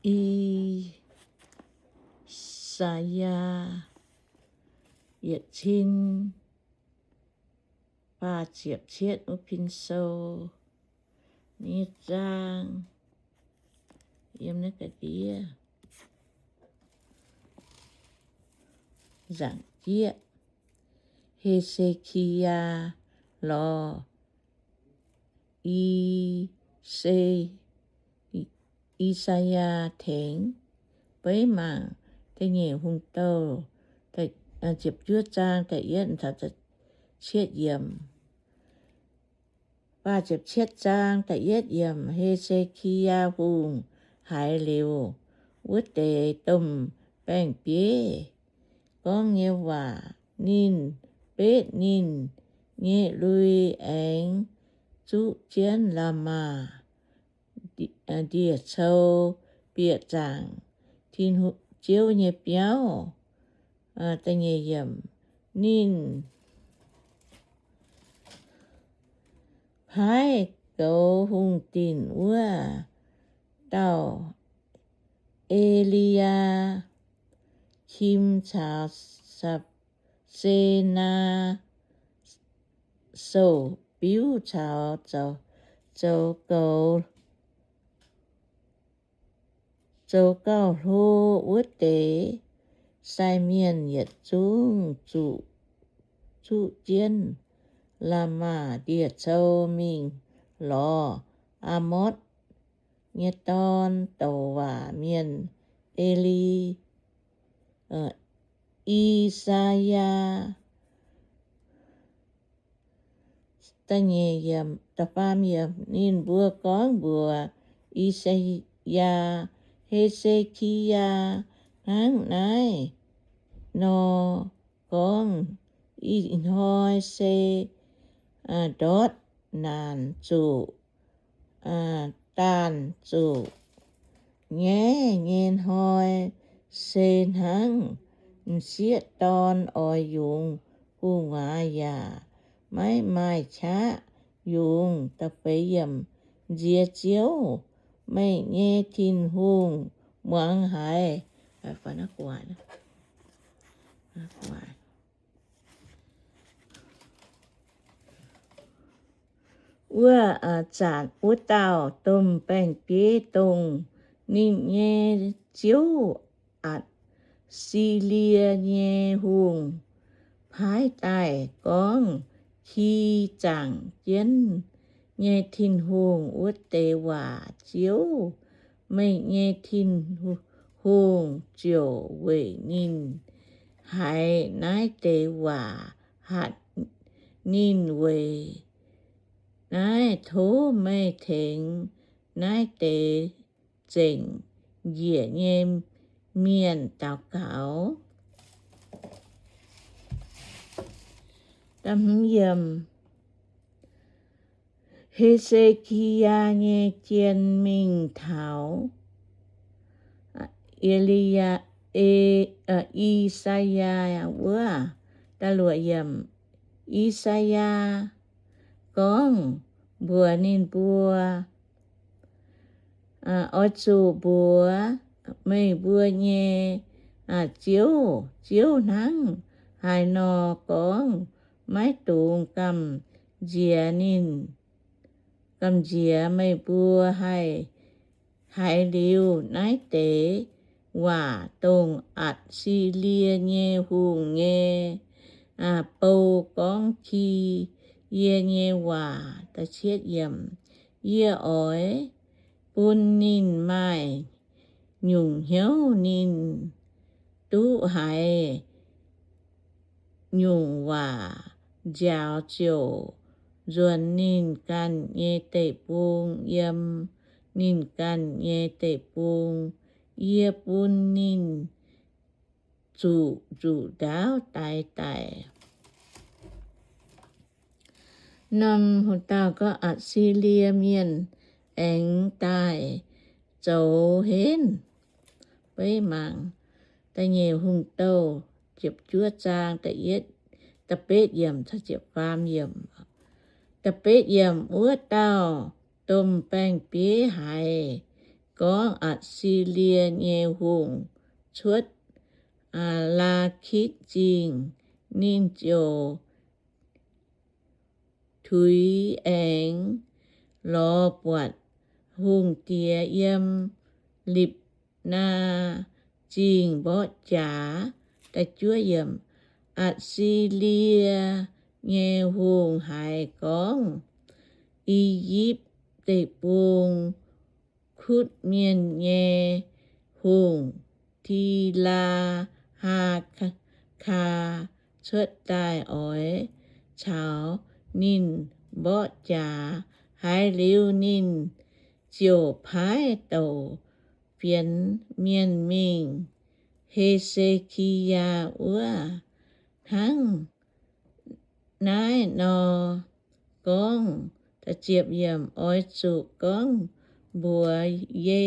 I^saa^yaa yietc cin faah ziepc cietv wuov pin sou nyei zaang, yiem naaiv ga'ndiev nzaangc jieqv, He^se^ki^yaa lorz I^se I^saa^yaa tengx. Beiv mangc da'nyeic Hungh Douh ziepc juov zaang da'yietv taux cietv yiemc. Faah ziepc cietv zaang da'yietv yiemc. He^se^ki^yaa Hungh haiz liuz wuov deix domh baeng-bieiv gorngv nyei waac, ninh betv ninh nyei lui aengx zuqv jienv Laa^maa ndie-cou bieqc zaangc Ziouv nyei biauv. Ninh paaiv goux hungh dinc wuov dauh E^li^yaa^kim caux Sap^se^naa, souc biuv caux zoux goux zoux gauh hlo wuov deix sai mienh yietc zungv zuqv zuqv jienv Laa^maa ndie-cou mingh lorz Aa^motv nyei dorn douc waac mienh, E^li, I^saa^yaa. Ninh mbuo gorngv mbuox I^saa^yaa, He^se^ki^yaa hnangv naaiv nor gorngv, Ih hnoi se ndortv naanc zuqc daanh zuqc nyaiv nyei hnoi, se hnangv m'sieqv dorn oix yungz gu'nguaaz yaac maiv maaih qaqv yungz. Nziex Ziouv, meih nyei Tin-Hungh, muangx haiz. Wuov zanc wuov dauh domh baeng-bieiv, dongh ninh nyei ziouv, Atc^si^lie nyei hungh, paaiv daaih gorngv, Ki zaangc jienv nyei Tin-Hungh wuov deix waac, Ziouv, meih nyei Tin-Hungh, ziouc weic ninh haiz naaiv deix waac hatc ninh. Weic naaiv tov meih tengx naaiv deix zengc njiec nyei mienh daux gaux. He^se^ki^yaa nyei jien mingh taux E^li, I^saa^yaa wuov. I^saa^yaa gorngv mbuox ninh mbuo, Oix zuqc mbuox meih mbuo nyei ziouv, Ziouv hnangv haaix nor gorngv, maiv dungx gamh nziex ninh, gamh nziex meih mbuo haih haiz liuz naaiv deix waac, dongh Atc^si^lie nyei hungh nyei bou gorngv ki yie nyei waac. Yie oix bun ninh maaih nyungc hnyouv ninh duqv haiz nyungc waac nziaaux ziouc nzuonx ninh ganh nyei deic-bung, yiem ninh ganh nyei deic-bung. Yie bun ninh zuqc nzuqc ndaauv daix daic. Norm hungh dauh gorngv, Atc^si^lie Mienh aengx daaih zoux henv. Beiv mangc da'nyeic Hungh Douh ziepc juov zaang da'yietv, da'betv yiemc caux ziepc faam yiemc. Da'betv yiemc, wuov dauh domh baeng-bieiv haiz gorngv Atc^si^lie nyei hungh cuotv Laakitv Zingh, ninh ziouc tuix aengx lorz buatc hungh diex yiem Lipc^naa Zingh mborqv jaax. Atc^si^lie nyei hungh haiz gorngv I^yipv Deic-Bung, Kutv Mienh nyei hungh, Ti^laa^haa^kaa, cuotv daaih oix caux ninh mborqv jaax. Haiz liuz ninh ziouc paaiv douc fienx mienh mingh He^se^ki^yaa wuov, hnangv naaiv nor gorngv, oix zuqc gorngv mbuox Ye,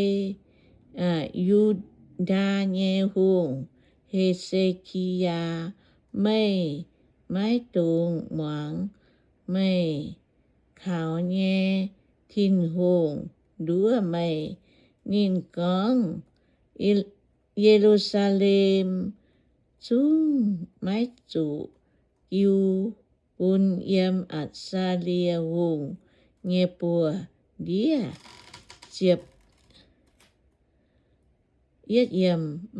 Yu^ndaa nyei hungh, He^se^ki^yaa, meih maiv dungx muangx meih kaux nyei Tin-Hungh nduov meih. Ninh gorngv, Ye^lu^saa^lem zungv maiv zuqc jiu bun yiem Atc^saa^lie Hungh nyei buoz-ndiev.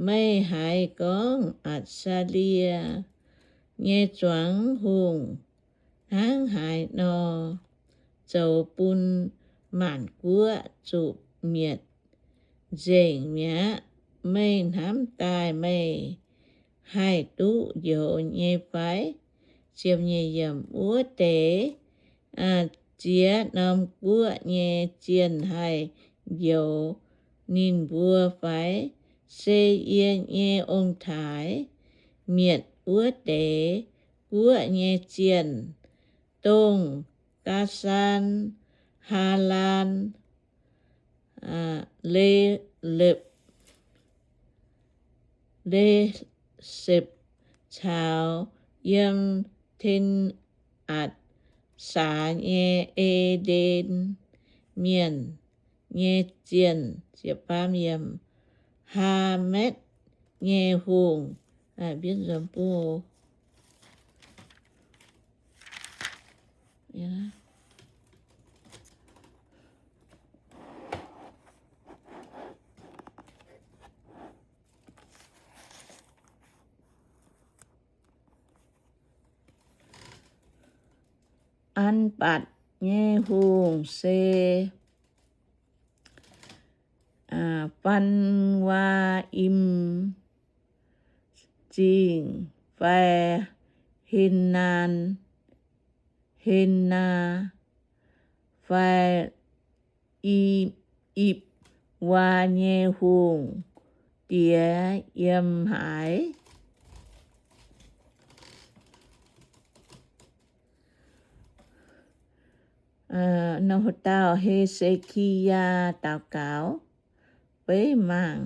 Meih haiz gorngv Atc^saa^lie nyei zuangx hungh hnangv haaix nor zoux bun maanc guoqv zuqc mietc nzengc mi'aqv. Meih hnamv daaih meih haih duqv njoux nyei fai? Wuov deix ziex norm guoqv nyei zienh haih njoux ninh mbuo fai? Se yie nyei ong-taaix mietc wuov deix guoqv nyei zienh, dongh Gaasaan, Haalaan, Le, Le^sepc caux yiem Ten^atc saax nyei E^nden Mienh nyei zienh. Haamatv nyei hungh, Anc^batc nyei hungh se Faan^waa^im Zingh fai Hen^naan, Hen^naa, fai I^ipc Waa nyei hungh diex yiem haaix? Dauh He^se^ki^yaa daux gaux beiv mangc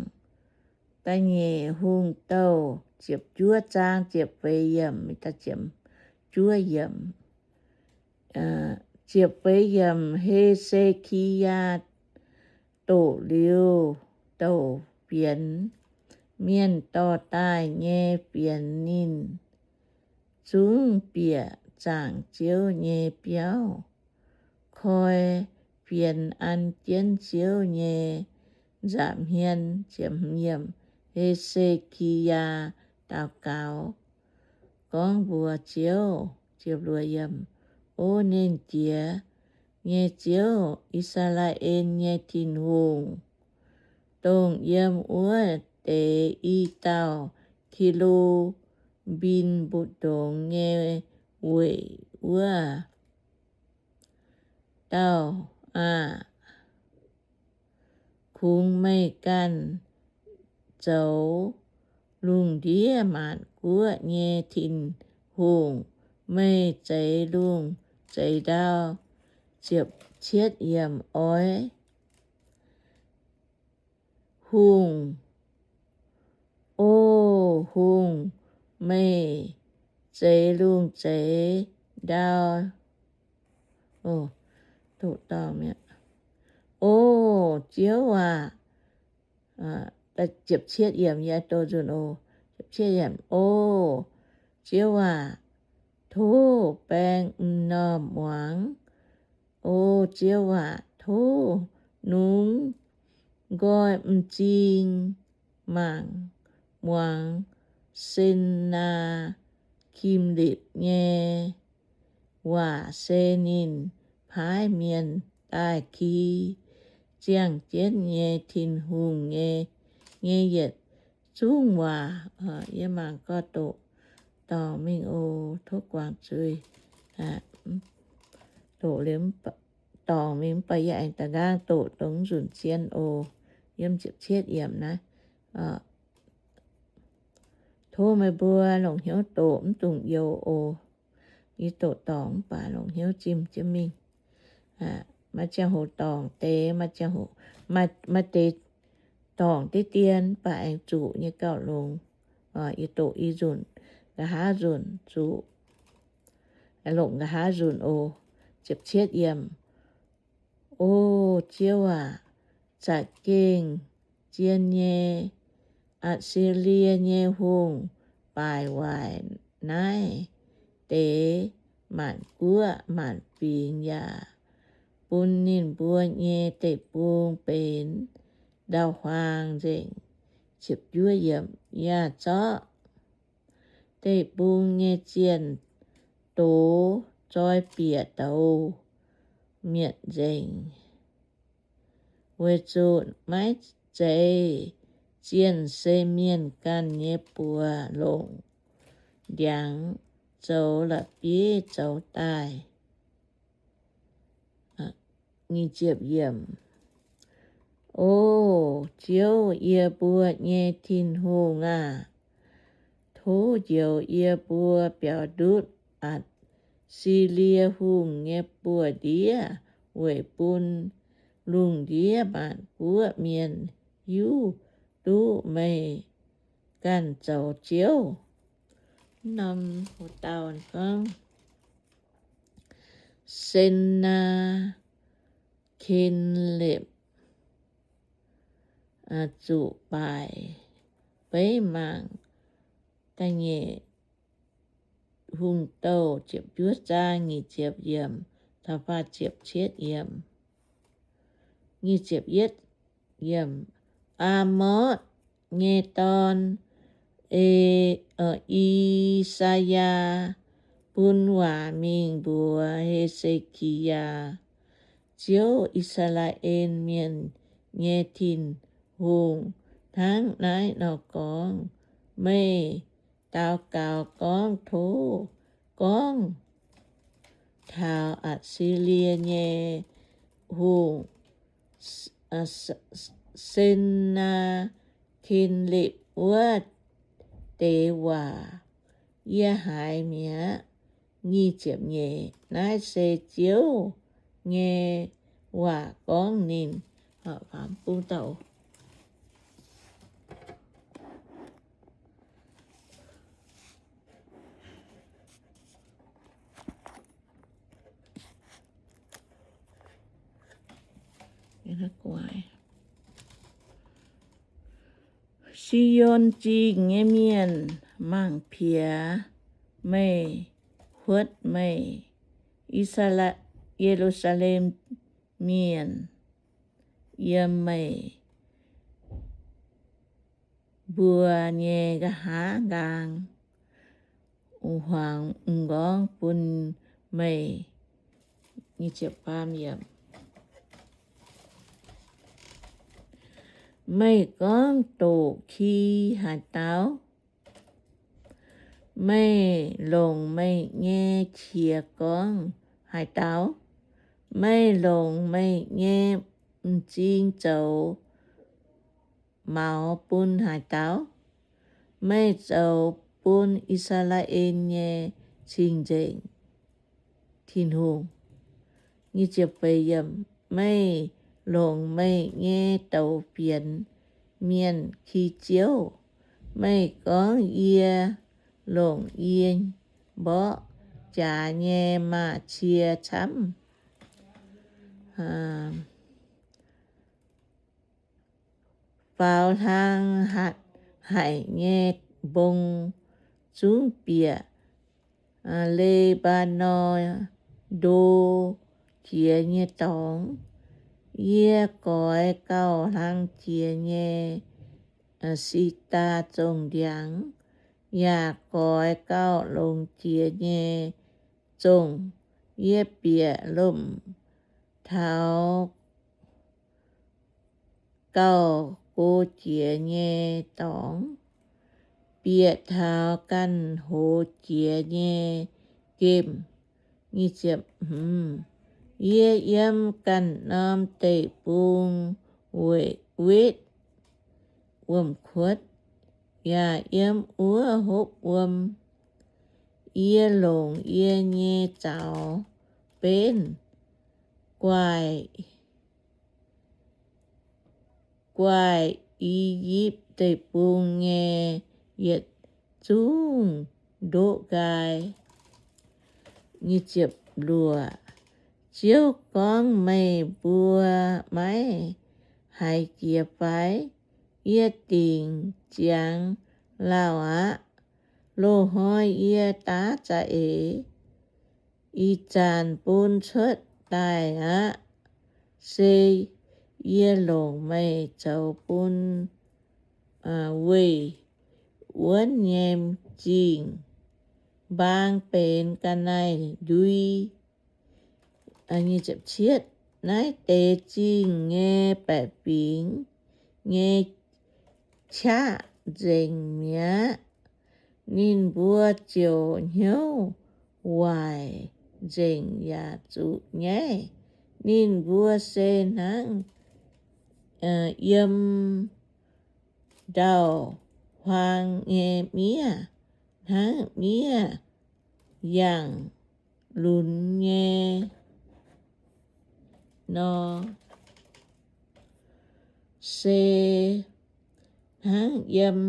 Da'nyeic Hungh Douh ziepc juov zaang ziepc feix yiemc, juov yiemc. Ziepc feix yiemc, He^se^ki^yaa doqc liuz douc fienx. Mienh dorh daaih nyei fienx ninh zungv bieqc zaangc Ziouv nyei biauv, koi fienx an jienv Ziouv nyei nza'hmien. He^se^ki^yaa daux gaux gorngv mbuox Ziouv, O Nernh Jiex nyei Ziouv, I^saa^laa^en nyei Tin-Hungh, dongh yiem wuov deix i dauh ke^lu^mbim mbu'ndongx nyei weic wuov dauh aah! Kungx meih ganh zoux lungh ndiev maanc guoqv nyei Tin-Hungh. Meih zeix lungh zeix ndau. Ziepc cietv yiemc, oix Hungh, O Hungh, meih zeix lungh zeix ndau. O Ziouv aac, Ziepc cietv yiemc yie doh nzunc oc. Ziepc cietv yiemc. O Ziouv aac, tov baeng m'normh muangx. O Ziouv aac, tov nungx nqoi m'zing mangc muangx Sen^naa^kin^lipc nyei waac, se ninh paaiv mienh daaih ki ziangh jienv nyei Tin-Hungh nyei, nyei yietc zungv waac. Yie mangc gaax doqc dorngc mingh oc. Tov guangc zuiz. Doqc liuz dorngc mingh mv baac yie aengx da'nqaang doqc dongh nzunc zien oc. Yiem ziepc cietv yiemc naaiv. Tov meih mbuo longc hnyouv doqc, mv dungx youx oc. Yie doqc dorngc mv baac longc hnyouv zimh jienv mingh. Maaih ziangh hoc dorngc deix, maaih ziangh hoc, maaih, maaih deix dorngc diqv dien mv baac aengx zuqc nyei gauh longx. Yie doqc i nzunc, nqa'haav nzunc zuqc, longc nqa'haav nzunc oc. Ziepc cietv yiemc. O Ziouv aac, za'gengh zien nyei Atc^si^lie nyei hungh baaic waaic naaiv deix maanc guoqv maanc fingx yaac bun ninh mbuo nyei deic-bung benx ndau-huaang nzengc. Yaac zorqv deic-bung nyei zienh doz zoi bieqc douz mietc nzengc, weic zuqc maiv zeiz zienh se mienh ganh nyei buoz longc ndiangx zoux la'bieiv zoux daaih. O Ziouv, yie mbuo nyei Tin-Hungh aah! Tov njoux yie mbuo biaux ndutv Atc^si^lie Hungh nyei buoz-ndiev weic bun lungh ndiev maanc guoqv mienh hiuv duqv meih ganh zoux Ziouv. Norm dauh gorngv Sen^naa^ken^lepv zuqc baaic beiv mangc. Da'nyeic Hungh Douh ziepc juov zaang nyic ziepc yiemc taux faah ziepc cietv yiemc. Nyic ziepc yietv yiemc. Aamotv nyei dorn, E, I^saa^yaa, bun waac mingh mbuox He^se^ki^yaa, Ziouv, I^saa^laa^en Mienh nyei Tin-Hungh, hnangv naaiv nor gorngv, Meih daux gaux gorngv, Tov gorngv taux Atc^si^lie nyei hungh, Sen^naa^ken^lepv wuov deix waac, yie haiz mi'aqv. Nyic ziepc nyeic. Naaiv se Ziouv nyei waac gorngv ninh. Si^on Zingh nyei mienh, mangc piex meih, huotv meih, I^saa^laa, Ye^lu^saa^lem Mienh, yiem meih mbuo nyei nqa'haav nqaang, hmuangx m'nqorngv bun meih. Meih gorngv doqc ki haaix dauh? Meih longc meih nyei qiex gorngv haaix dauh? Meih longc meih nyei m'zing zoux maux bun haaix dauh? Meih zoux bun I^saa^laa^en nyei Cing-Nzengc Tin-Hungh. Meih longc meih nyei douz fienx mienh ki Ziouv. Meih gorngv, Yie longc yie mborqv jaax nyei maaz-cie camv. faaux hlang hatc haic nyei mbong zungv bieqc Le^mbaa^norn Ndo jiex nyei dorngx. Yie goix gauh hlang jiex nyei si^ndaa zongh ndiangx, yaac goix gauh longx jiex nyei zongh. Yie bieqc lomc taux gauh go jiex nyei dorngx, bieqc taux ganh hoz jiex nyei nqemh. Yie yiem ganh norm deic-bung wetv wuom-kuotv, yaac yiem wuov hopv wuom. Yie longc yie nyei zaux benv guaih guaih I^yipv Deic-Bung nyei yietc zungv ndoqv nqaai. Luoqc, Ziouv gorngv, Meih mbuo maiv haiz jiex fai? Yie dingc ziangx lauh aqv. Loz hnoi yie daav za'eix, ih zanc bun cuotv daaih aqv. Se yie longc meih zoux bun weih wuonv nyei zingh mbaang benx ga'naaiv-ndui. Naaiv deix zingh nyei baeqc fingx nyei qaqv nzengc mi'aqv. Ninh mbuo ziouc hnyouv waaic nzengc yaac zuqc nyaiv. Ninh mbuo se hnangv yiem ndau-huaang nyei miev, hnangv miev yangh lunx nyei nor, se hnangv yiem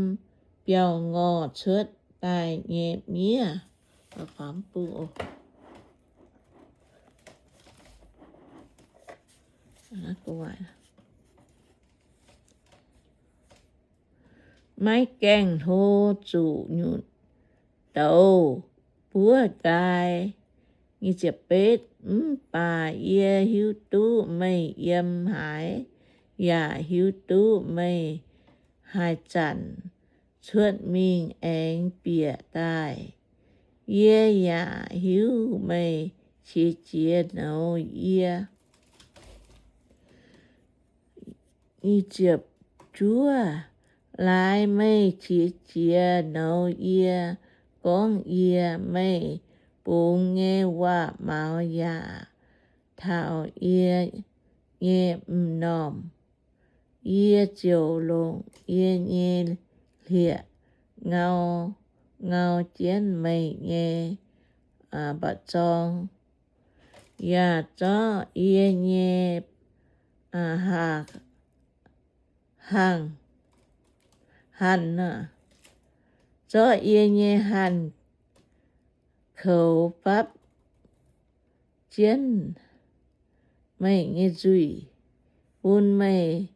biauv-ngorh cuotv daaih nyei miev. Maiv gaengh hlo zuqc nyutc douz buov nqaai. Mv baac yie hiuv duqv meih yiem haaix, yaac hiuv duqv meih haaix zanc cuotv mingh aengx bieqc daaih. Yie yaac hiuv meih qiex jiez nouz yie. Laaix meih qiex jiez nouz yie, gorngv yie, meih bungx nyei waac-maux yaac taux yie nyei m'normh. Yie ziouc longc yie nyei hlieqv-ngau ngau jienv meih nyei mba'zorng, yaac zorqv yie nyei hanh, hanh, zorqv yie nyei hanh koux fapv jienv meih nyei nzuih, bun meih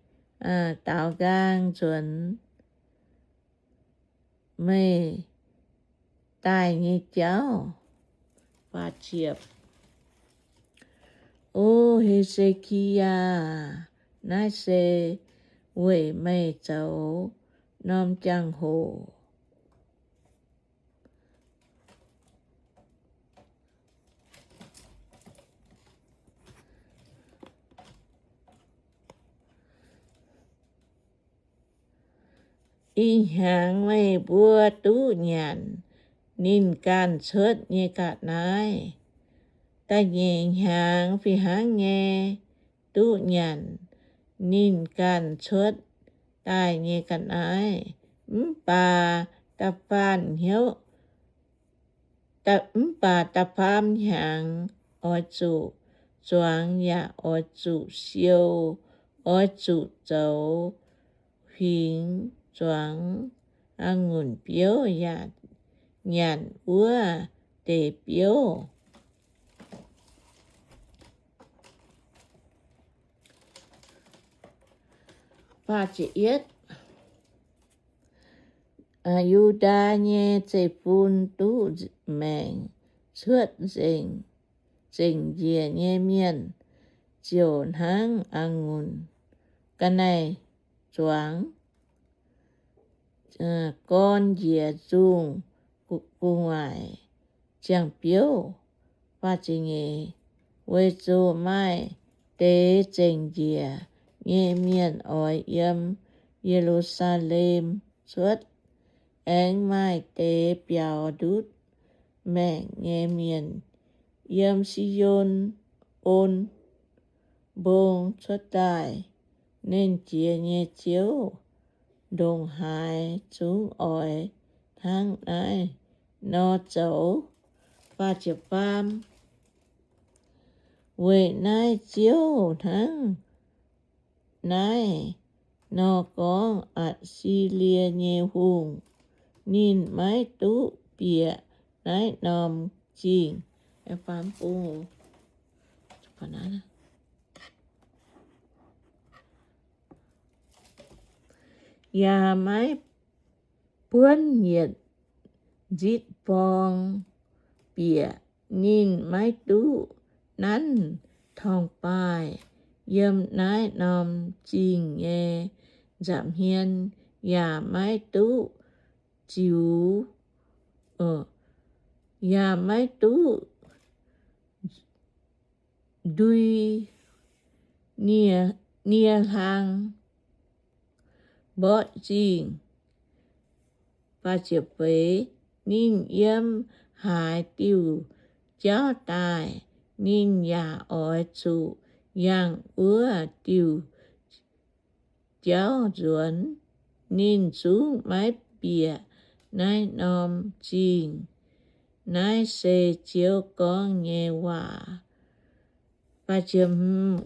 daaux nqaang nzuonx meih daaih nyei jauv. O He^se^ki^yaa, naaiv se weic meih zoux norm jangx-hoc. Ih hnyangx meih mbuo duqv nyanc ninh ganh cuotv nyei ga'naaiv. Da'nyeic hnyangx fih hnangv nyei duqv nyanc ninh ganh cuotv daaih nyei ga'naaiv. Mv baac da'faam hnyouv, mv baac da'faam hnyangx oix zuqc zuangx yaac oix zuqc siou, oix zuqc zoux huingx zuangx a'ngunc biouv yaac nyanc wuov deix biouv. Yu^ndaa nyei zeiv-fun duqv maengc cuotv zengc njiec nyei mienh ziouc hnangv a'ngunc ga'naaiv-zuangx gorn njiec nzungh gu'nguaaic ziangh biouv. Weic zuqc maaih deix zengc njiec nyei mienh oix yiem Ye^lu^saa^lem cuotv, aengx maaih deix biaux ndutv maengc nyei mienh yiem Si^on On Mbong cuotv daaih. Nernh Jiex nyei Ziouv ndongc haaix zungv oix hnangv naaiv nor zoux. Weic naaiv Ziouv hnangv naaiv nor gorngv, Atc^si^lie nyei hungh, ninh maiv duqv bieqc naaiv norm zingh, yaac maiv buonv yietc nzitv borng bieqc. Ninh maiv duqv nanv torngv-baaih yiem naaiv norm zingh nyei nza'hmien, yaac maiv duqv ziux, yaac maiv duqv ndui nie hlang mborqv zingh. Ninh yiem haaix diuh jauv daaih, ninh yaac oix zuqc yangh wuov diuh jauv nzuonx. Ninh zungv maiv bieqc naaiv norm zingh. Naaiv se Ziouv gorngv nyei waac.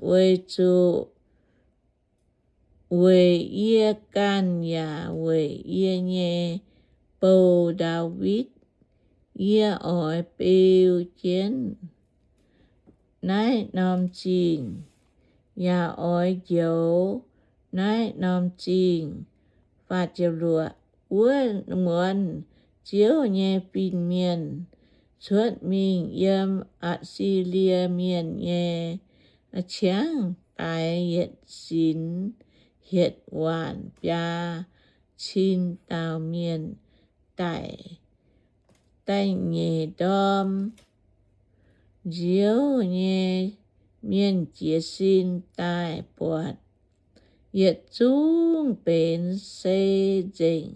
Weic zuqc weic yie ganh yaac weic yie nyei bou, Ndaawitv, yie oix beu jienv naaiv norm zingh, yaac oix njoux naaiv norm zingh. Wuov muonz Ziouv nyei fin-mienh cuotv mingh yiem Atc^si^lie Mienh nyei ciangv daix yietc sinx hietc waanc biaa cin dauh mienh daic. Da'nyeic ndorm, Ziouv nyei mienh jiez sin daaih buatc, yietc zungv benx sei nzengc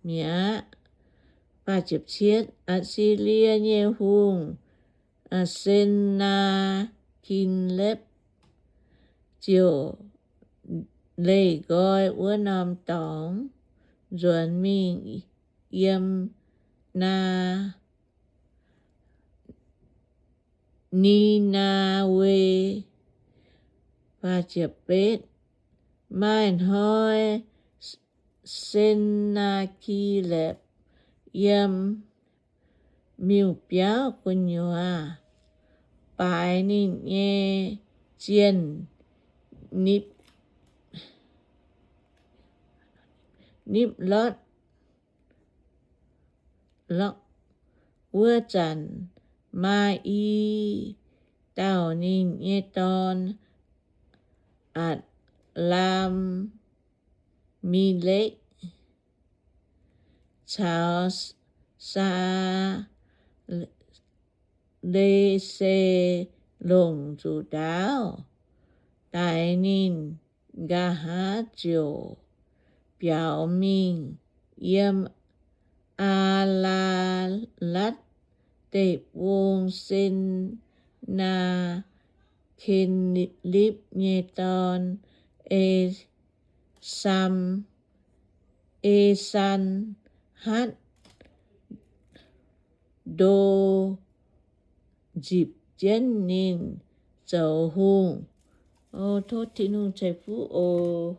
mi'aqv. Atc^si^lie nyei hungh, Sen^naa^ki^lepv, ziouc leih nqoi wuov norm dorngx nzuonx mingh yiem Naa Ni^naa^we. Maaih hnoi Sen^naa^ki^lepv yiem miuc-biauv gu'nyuoz baaix ninh nyei zienh, Nipv, Nipv^lotv. Wuov zanc maaih i dauh ninh nyei dorn, Atc^laa^mi^lekv, caux Saa^le^se longc nzuqc ndaauv daix ninh, nqa'haav ziouc biaux mingh yiem Aa^laa^latv Deic-Bung Sen^naa^ke^lipv nyei dorn, E^sam, E^san^hatv, ndo nzipc jienv ninh zoux hungh. O, tov Tin-Hungh ceix fuqv oc.